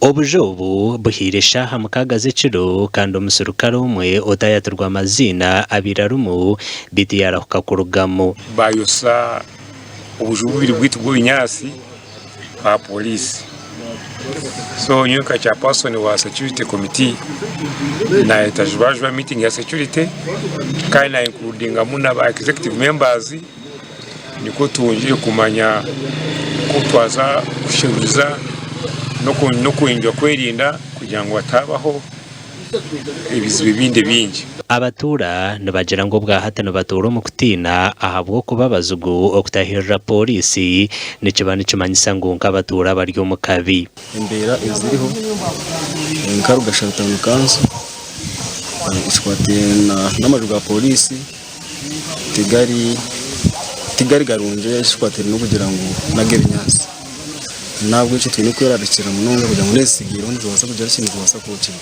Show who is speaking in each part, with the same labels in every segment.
Speaker 1: Obuju obu buhaire eshaaha mukaaga z'ekiro kandi omuserukare omwe otaayatirwe amaziina abaire arimu beitu yaarahuka kurugamu.
Speaker 2: Baayotsya obuju bubiri bwaitu bw'obunyaatsi aha pooriisi. So nyowe nka chairperson wa security committee nayeta juba juba meeting ya security kandi na includingamu naba executive members nikwo twongire kumanya oku twaza kusheruriza n'okwongyera kwerinda kugira ngu hatabaho ebizibu ebindi ebingi.
Speaker 1: Abatuura nibagira ngu obwahati nibatuura omu kutiina ahabw'okuba abazigu okutahirira pooriisi nikiba nikimanyisa ngu nk'abatuura bari omu kabi.
Speaker 3: Embeera eziriho nka Rugashari Town Council ekikwataine n'amaju ga pooriisi tigari garungi ekikwataine n'okugira ngu n'ag'ebinyaatsi. N'ahabw'ekyo twine kwerarikirira munonga kugira ngu n'ezitsigaireho nizibaasa kugira ki, nizibaasa kwokibwa.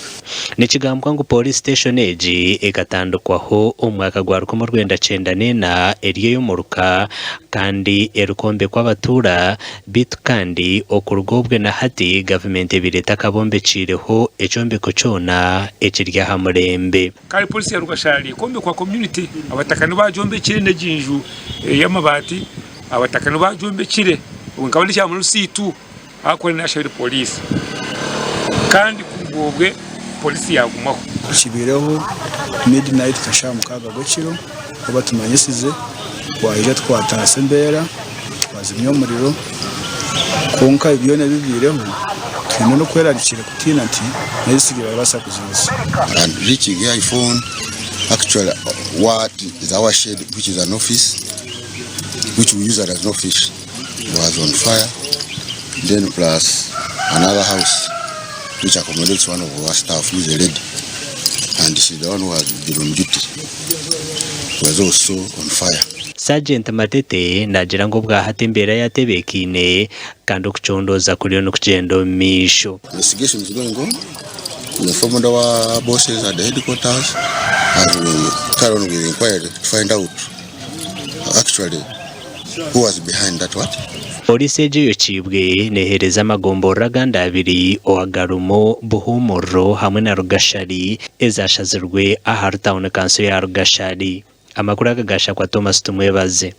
Speaker 1: Nikigambwa ngu Pooriisi siteeshoni egi ekatandikwaho omu mwaka gwa 1994 eri ey'omuruka kandi erikwombekwa abatuura beitu kandi okuruga obwe na hati gavumenti ebaire etakabombekiireho ekyombeko kyona ekiri aha murembe.
Speaker 2: Kare Pooriisi ya Rukashari ekombekwa community abataka nibo baagyombekire n'egi nju ey'amabaati abataka nibo baagyombekire obwe nkaba ndi chairman w'siitu ahakuba nashabire Pooriisi kandi kuruga obwe Pooriisi yaagumaho.
Speaker 4: Kibaireho midnight nka shaaha mukaaga gw'ekiro obu batumanyisize twaija twataasa embeera twazimya omuriro kwonka ebi byona ebibaireho twine n'okwerarikira kutiina nti n'ezitsigaire barabaasa kuzotsya.
Speaker 5: And reaching here I found actually what is our shed which is an office which we use as an office was on fire then plus another house which accommodates one of our staff who is a lady and she's the one who has been on duty was also on fire.
Speaker 1: Sergeant Matete naagira ngu obwahati embeera yatebeekaine kandi okucondooza kuriyo nikugyenda omu maisho.
Speaker 5: Investigation is going on. We informed our bosses at the headquarters as we carry on with the inquiry to find out actually who was behind that what.
Speaker 1: Pooriisi egi eyokiibwe neeheereza amagomborora agandi abiri agarimu Buhumuriro hamwe na Rugashari ezashazirwe ahari tauni kanso ya Rugashari. Amakuru aga gashakwa Thomas Tumwebaze.